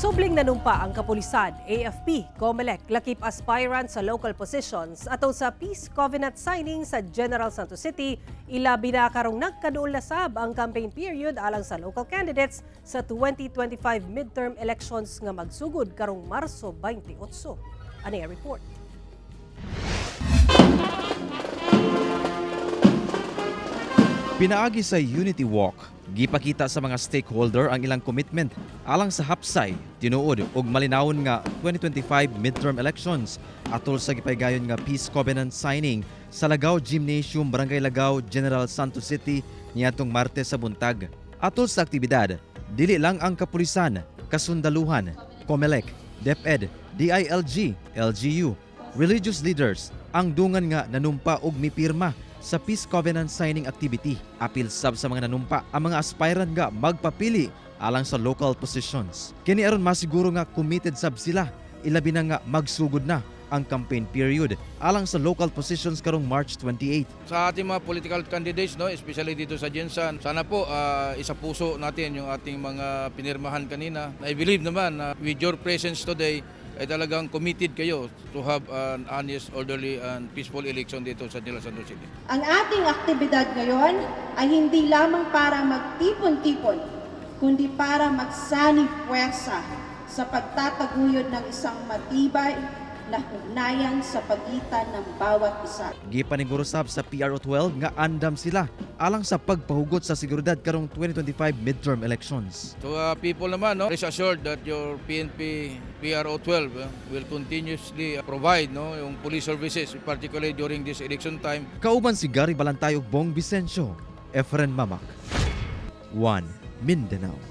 Subling nanumpa ang kapulisan, AFP, COMELEC, lakip aspirant sa local positions atol sa Peace Covenant signing sa General Santos City, ilabi na karong nagkaduol na sab ang campaign period alang sa local candidates sa 2025 midterm elections nga magsugod karong Marso 28. Ani ang report? Pinaagi sa Unity Walk, gipakita sa mga stakeholder ang ilang commitment alang sa hapsay, tinuod ug malinawon nga 2025 midterm elections atol sa gipaygayon nga Peace Covenant signing sa Lagao Gymnasium, Barangay Lagao, General Santos City niadtong Martes sa buntag. Atol sa aktibidad, dili lang ang kapulisan, kasundaluhan, COMELEC, DepEd, DILG, LGU, religious leaders ang dungan nga nanumpa og mipirma sa Peace Covenant signing activity. Apil sab sa mga nanumpa ang mga aspirant nga magpapili alang sa local positions. Kini aron masiguro nga committed sab sila, ilabi na nga magsugod na ang campaign period alang sa local positions karong March 28. Sa ating mga political candidates, no, especially dito sa GenSan, sana po isa puso natin yung ating mga pinirmahan kanina. I believe naman na with your presence today, ay talagang committed kayo to have an honest, orderly, and peaceful election dito sa General Santos City. Ang ating aktibidad ngayon ay hindi lamang para magtipon-tipon, kundi para magsanib puwersa sa pagtataguyod ng isang matibay na ugnayan sa pagitan ng bawat isa. Gipaniguro sab sa PRO 12 nga andam sila alang sa pagpahugot sa seguridad karong 2025 midterm elections. To people naman, no, rest assured that your PNP PRO 12 will continuously provide, no, yung police services, particularly during this election time. Kauban si Gary Balantay ug Bong Vicencio, Efren Mamak. 1 Mindanao.